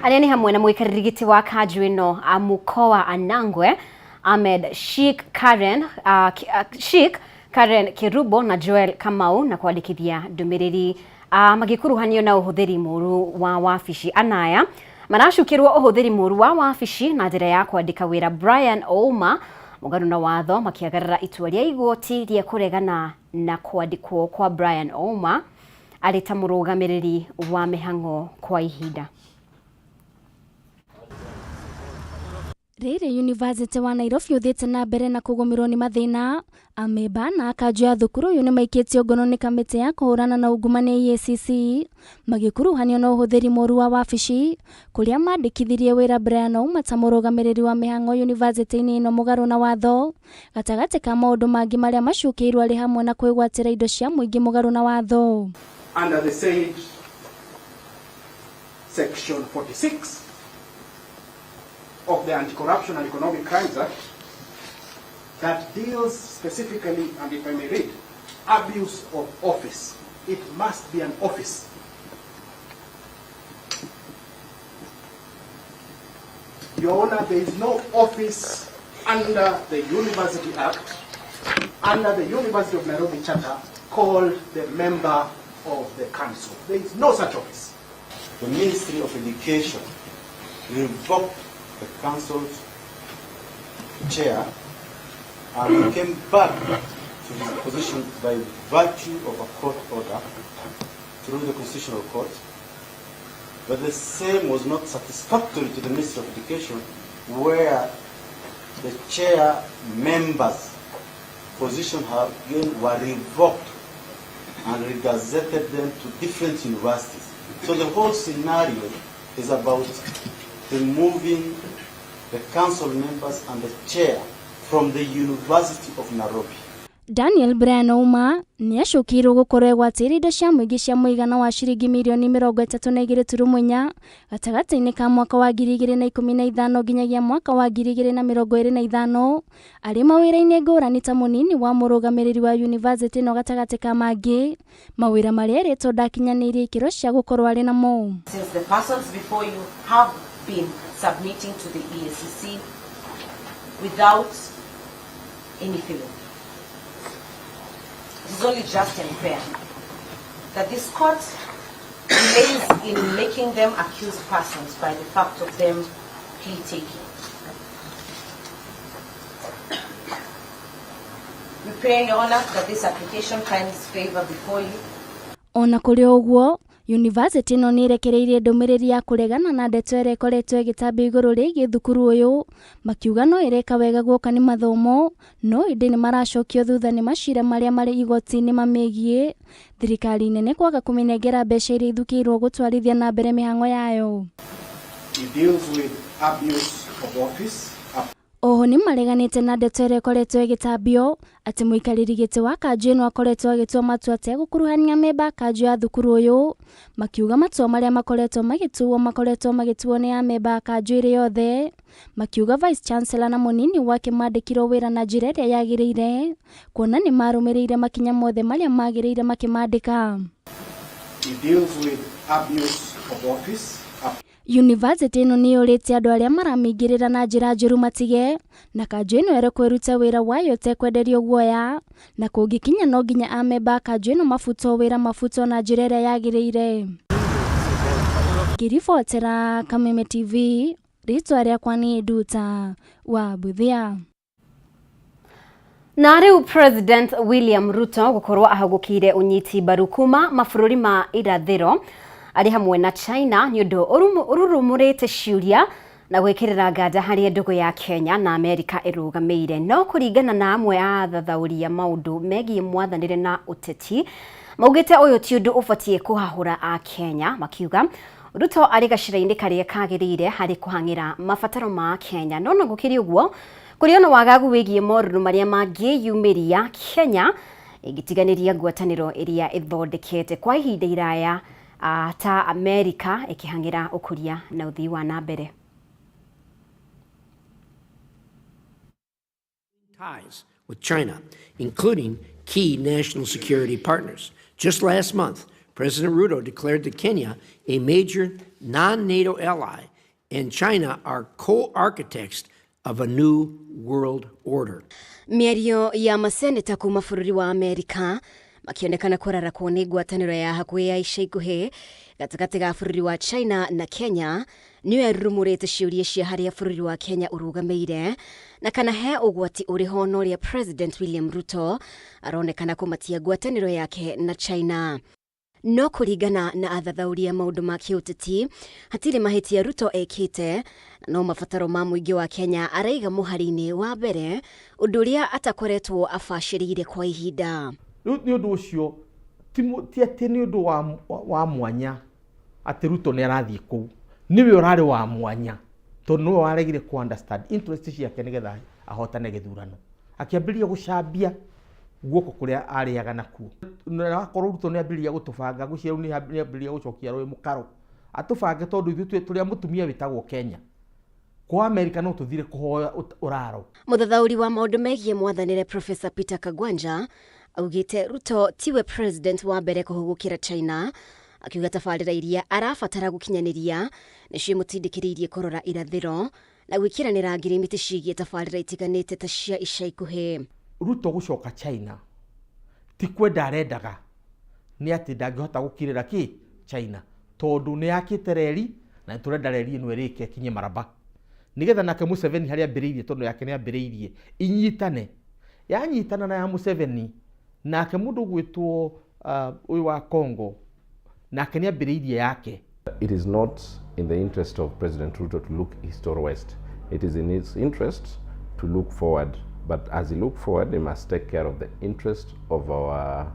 Arĩa nĩ hamwe na mũikarĩri gĩtĩ wa kanjũ ĩno Amukoa Anangwe, Ahmed Sheikh Karen, Sheikh Karen Kerubo na Joel Kamau na kwandĩkithia ndũmĩrĩri magĩkuruhanio na ũhũthĩri mũru wa wabici. Anaya maracukĩrwo ũhũthĩri mũru wa wabici na njĩra ya kwandĩka wĩra Brian Ouma mũgarũ na watho, makĩagarara itua rĩa igoti rĩa kũregana na kwandĩkwo kwa Brian Ouma arĩ ta mũrũgamĩrĩri wa mĩhang'o kwa ihinda. Rĩrĩ Yunivasĩtĩ wa Nairobi ũthiĩte na mbere na kũgũmĩrwo nĩ mathĩna, amemba na akanjũ ya thukuru ũyũ nĩmaikĩtio ngono nĩ kamĩtĩ ya kũhũrana na ungumania EACC magĩkuruhanio na ũhũthĩri mũru wa wabici kũrĩa mandĩkithirie wĩra Brian Ouma ta mũrũgamĩrĩri wa mĩhang'o yunivasĩtĩ-inĩ ĩno mũgarũ na watho gatagatĩ ka maũndũ mangĩ marĩa macukĩirwo arĩ hamwe na kwĩgwatĩra indo cia mũingĩ mũgarũ na watho. Under the said section 46 of the Anti-Corruption and Economic Crimes Act that deals specifically, and if I may read, abuse of office. It must be an office. Your Honor, there is no office under the University Act, under the University of Nairobi Charter, called the member of the council. There is no such office. The Ministry of Education revoked the council's chair and he came back to his position by virtue of a court order through the Constitutional Court. But the same was not satisfactory to the Ministry of Education, where the chair members' position again were revoked and regazetted them to different universities. So the whole scenario is about removing the council members and the chair from the University of Nairobi. Daniel Brian Ouma nĩ acukĩirwo gũkorwo egwatĩire indo cia mũingĩ cia mũigana wa ciringi mirioni mĩrongo ĩtatũ na igĩrĩ turumo inya gatagatĩ-inĩ ka mwaka wa 2015 nginyagia mwaka wa 2025 arĩ mawĩra-inĩ ngũrani ta mũnini wa mũrũgamĩrĩri wa yunivasĩtĩ ĩno gatagatĩ ka mangĩ mawĩra marĩa erĩtwo ndakinyanĩirie ikĩro cia gũkorwo arĩ namo. Since the persons before you have been submitting to the EACC without any feeling. It is only just and fair that this court delays in making them accused persons by the fact of them plea taking. We pray, Your Honor, that this application finds favor before you. Ona kũrĩ ũguo, yunivasĩtĩ ĩno nĩ ĩrekereirie ndũmĩrĩri ya kũregana na ndeto ĩrĩa ĩkoretwo ĩgĩtambio igũrũ rĩgiĩ thukuru ũyũ, makiuga no ĩreka wega guoka nĩ mathomo, no ĩndĩ nĩ maracokio thutha nĩ macira marĩa marĩ igoti-inĩ mamĩgiĩ thirikari nene kwaga kũmĩnengera mbeca iria ithukĩirwo gũtwarithia na mbere mĩhang'o yayo. It deals with abuse of office. Oho nĩ mareganĩte na ndeto ĩrĩa ĩkoretwo ĩgĩtambio atĩ mũikarĩri gĩtĩ wa kanjũ ĩno akoretwo agĩtua matua ategũkuruhania memba a kanjũ ya thukuru ũyũ, makiuga matua marĩa makoretwo magĩtuo makoretwo magĩtuo nĩ amemba a kanjũ ĩrĩ yothe, makiuga Vice Chancellor na mũnini wake mandĩkirwo wĩra na njĩra ĩrĩa yagĩrĩire kuona nĩ marũmĩrĩire makinya mothe marĩa magĩrĩire makĩmandĩka. It deals with abuse of office. Yunivasĩtĩ ĩno nĩ yũrĩtie andũ arĩa maramĩingĩrĩra na njĩra njũru matige na kanjũ ĩno ĩrĩ kwĩruta wĩra wayo ĩtekwenderio guoya na kũngĩkinya no nginya amemba a kanjũ ĩno mabutwo wĩra mabutwo na njĩra ĩrĩa yagĩrĩire. Ngĩribotera Kameme TV, rĩtwa rĩakwa nĩ Nduta wa Buthia. Na rĩu President William Ruto gũkorwo ahagũkĩire ũnyiti mbaru kuma mabũrũri ma irathĩro arĩ hamwe na China nĩ ũndũ ũrurumũrĩte ciũria na gwĩkĩrĩra nganja harĩa ndũgũ ya Kenya na Amerika ĩrũgamĩire. No kũringana na amwe a athathaũri a maũndũ megiĩ mwathanĩre na ũteti, maugĩte ũyũ ti ũndũ ũbatiĩ kũhahũra a Kenya, makiuga Ruto arĩ gacĩra-inĩ karĩa kagĩrĩire harĩ kũhang'ĩra mabataro ma Kenya. No na gũkĩrĩ ũguo, kũrĩ ona wagagu wĩgiĩ morũrũ marĩa mangĩyumĩria Kenya ĩngĩtiganĩria ngwatanĩro ĩrĩa ĩthondekete kwa ihinda iraya ta Amerika ĩkĩhang'ĩra ũkũria na ũthii wa na mbere. Ties with China, including key national security partners. Just last month, President Ruto declared that Kenya, a major non-NATO ally, and China are co-architects of a new world order. Mĩario ya maseneta kuma bũrũri wa Amerika makĩonekana kũrarakwo nĩ ngwatanĩro ya hakuhĩ ya ica ikuhĩ gatagatĩ ga bũrũri wa China na Kenya nĩyo yarurumũrĩte ciũria cia harĩa bũrũri wa Kenya ũrũgamĩire na kana he ũgwati ũrĩ ho na ũrĩa President William Ruto aronekana kũmatia ngwatanĩro yake na China. No kũringana na athathaũri a maũndũ ma kĩũteti hatirĩ mahĩtia Ruto ekĩte na no mabataro ma mũingĩ wa Kenya araiga mũhari-inĩ wa mbere ũndũ ũrĩa atakoretwo abacĩrĩire kwa ihinda. Rĩu nĩ ũndũ ũcio ti atĩ nĩ ũndũ wa mwanya atĩ Ruto nĩ arathiĩ kũu, nĩwe ũrarĩ wa mwanya tondũ nĩwe waregire ku understand interest ciake nĩgetha ahotane gĩthurano, akĩambĩrĩria gũcambia guoko kũrĩa arĩaga nakuo. Na wakorwo Ruto nĩ ambĩrĩria gũtũbanga, ngwĩciria rĩu nĩ ambĩrĩria gũcokia rũĩ mũkaro atũbange, tondũ ithuĩ tũrĩ a mũtumia wĩtagwo Kenya kwa Amerika no tũthire kũhoya ũraro. Mũthathaũri wa maũndũ megiĩ mwathanĩre Professor Peter Kagwanja augĩte Ruto tiwe president wa mbere kũhũgũkĩra China, akiuga tabarĩra iria arabatara gũkinyanĩria nĩcio imũtindĩkĩrĩirie kũrora irathĩro na gwĩkĩranĩra ngirimiti ciĩgiĩ tabarĩra itiganĩte ta cia ica ikuhĩ. Ruto gũcoka China ti kwenda arendaga, nĩ atĩ ndangĩhota gũkirĩra kĩ China tondũ nĩ yakĩte reri na nĩ tũrenda reri ĩno ĩrĩke ĩkinye Maraba nĩgetha nake Museveni harĩa ambĩrĩirie, tondũ yake nĩ ambĩrĩirie inyitane, yanyitana na ya Museveni nake mũndũ ũgwĩtwo ũyũ wa Congo nake nĩ ambĩrĩirie yake. It is not in the interest of President Ruto to look east or west. It is in his interest to look forward. But as he looks forward, he must take care of the interest of our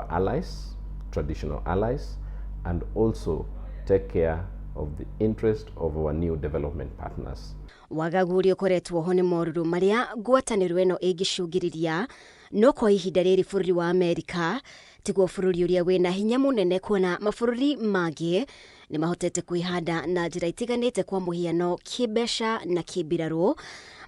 allies, traditional allies, and also take care of the interest of our new development partners. Wagagu ũrĩa ũkoretwo ho nĩ morũrũ marĩa ngwatanĩro ĩno ĩngĩcũngĩrĩria, no kwa ihinda rĩrĩ bũrũri wa Amerika tiguo bũrũri ũrĩa wĩna hinya mũnene kuona mabũrũri mangĩ nĩ mahotete kwĩhanda na njĩra itiganĩte, kwa mũhiano kĩmbeca na kĩmbirarũ,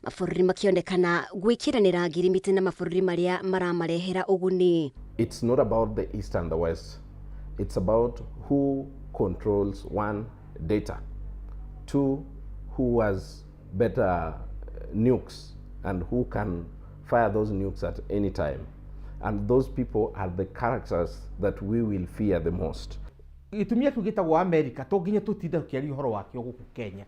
mabũrũri makĩonekana gwĩkĩranĩra ngirimiti na mabũrũri marĩa maramarehera ũguni. It's not about the East and the West. It's about who controls, one, data, two, who has better nukes and who can fire those nukes at any time. And those people are the characters that we will fear the most. Gĩtumia kĩu gĩtagwo America to nginya tũtinde tũkĩaria ũhoro wakĩo gũkũ Kenya,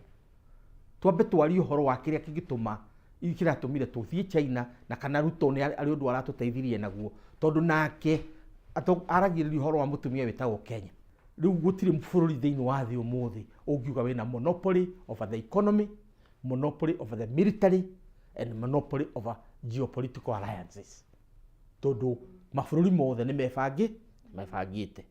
twambe twarie ũhoro wa kĩrĩa kĩngĩtũma kĩratũmire tũthiĩ China na kana Ruto nĩ arĩ ũndũ aratũteithirie naguo, tondũ nake aragĩrĩria ũhoro wa mũtumia wĩtagwo Kenya. Rĩu gũtirĩ bũrũri thĩinĩ wa thĩ ũmũthĩ ũngiuga wĩna monopoly over the economy, monopoly over the military and monopoly over geopolitical alliances, tondũ mabũrũri mothe nĩ mebangĩte.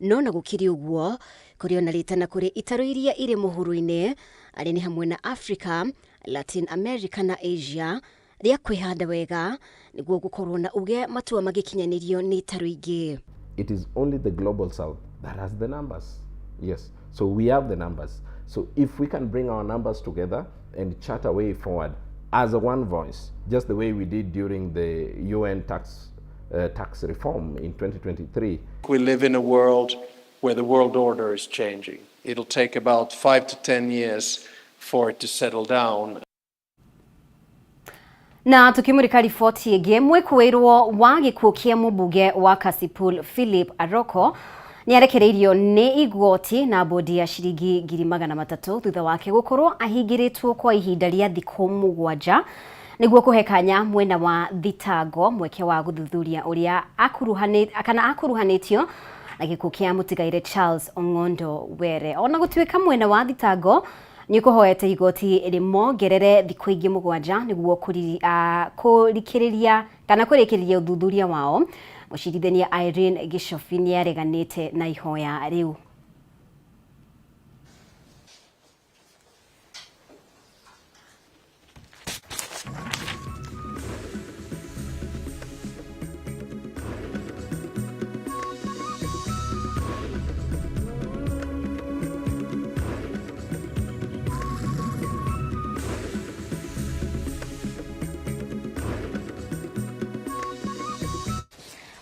No na gũkĩrĩ ũguo kũrĩ ona rĩtana kũrĩ itarũ iria irĩ mũhuro-inĩ arĩ nĩ hamwe na Africa, Latin America na Asia rĩa kwĩhanda wega nĩguo gũkorwo na uge matua magĩkinyanĩrio nĩ itarũ ingĩ. It is only the global south that has the numbers. Yes, so we have the numbers. So if we can bring our numbers together and chart a way forward as a one voice, just the way we did during the UN tax reform in 2023. We live in a world where the world order is changing. It'll take about 5 to 10 years for it to settle down. Na tukimurika riboti ĩngĩ, mwĩkũĩrwo wa gĩkuũ kĩa mũmbunge wa Kasipul Philip Aroko nĩarekereirio nĩ igoti na bodi ya ciringi 300,000 thutha wake gũkorwo ahingĩrĩtwo kwa ihinda rĩa thikũ 7 nĩguo kũhe kanya mwena wa thitango mweke wa gũthuthuria ũrĩa akuruhanĩtio na gĩkuũ kĩa mũtigaire Charles Ong'ondo Were. Ona gũtuĩka mwena wa thitango nĩ ũkũhoete igoti rĩmongerere thikũ ingĩ 7 nĩguo kũrikĩrĩria kana kũrĩkĩrĩria ũthuthuria wao, mũcirithania Irene Gichobi nĩareganĩte na ihoya rĩu.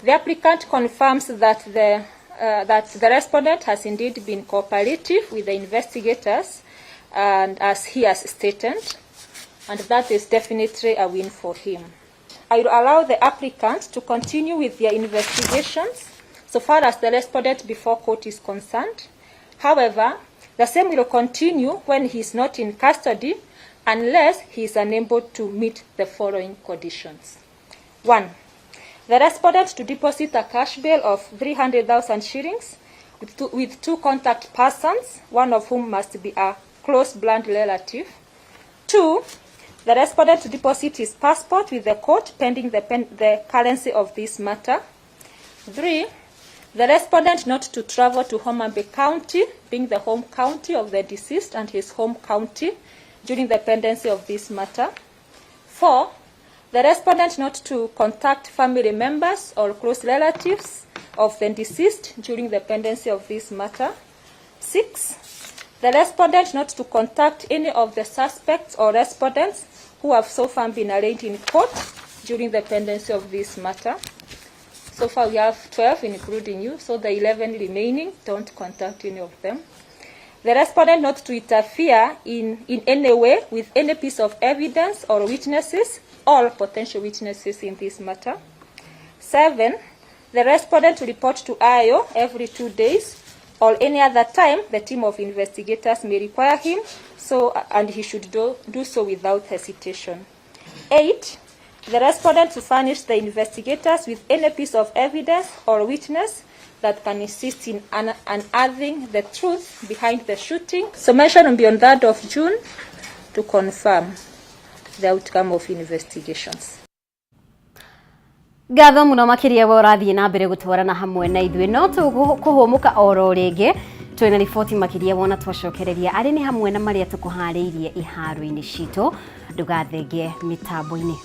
The applicant confirms that the respondent has indeed been cooperative with the investigators and as he has stated, and that is definitely a win for him. I will allow the applicant to continue with their investigations so far as the respondent before court is concerned. However, the same will continue when he is not in custody unless he is unable to meet the following conditions. 1. The respondent to deposit a cash bail of 300,000 shillings with two contact persons, one of whom must be a close blood relative. 2. The respondent to deposit his passport with the court pending the currency of this matter. 3. The respondent not to travel to Homa Bay County, being the home county of the deceased and his home county, during the pendency of this matter. 4. The respondent not to contact family members or close relatives of the deceased during the pendency of this matter. 6. The respondent not to contact any of the suspects or respondents who have so far been arraigned in court during the pendency of this matter. So far we have 12, including you, so the 11 remaining, don't contact any of them. The respondent not to interfere in any way with any piece of evidence or witnesses, all potential witnesses in this matter. 7, the respondent to report to IO every 2 days or any other time the team of investigators may require him, so, and he should do so without hesitation. 8, the respondent to furnish the investigators with any piece of evidence or witness that can assist in unearthing the truth behind the shooting. Summation will be on 3rd of June to confirm the outcome of investigations. Ngatho muno makiria we ũrathiĩ na mbere gũtwarana hamwe na ithuĩ no tũkũhũmũka oro rĩngĩ twĩna riboti makiria wona twacokereria arĩ nĩ hamwe na marĩa tũkũharĩirie iharo-inĩ citũ ndũgathenge mĩtambo-inĩ.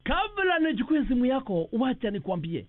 Kabla nichukue simu yako, wacha nikwambie.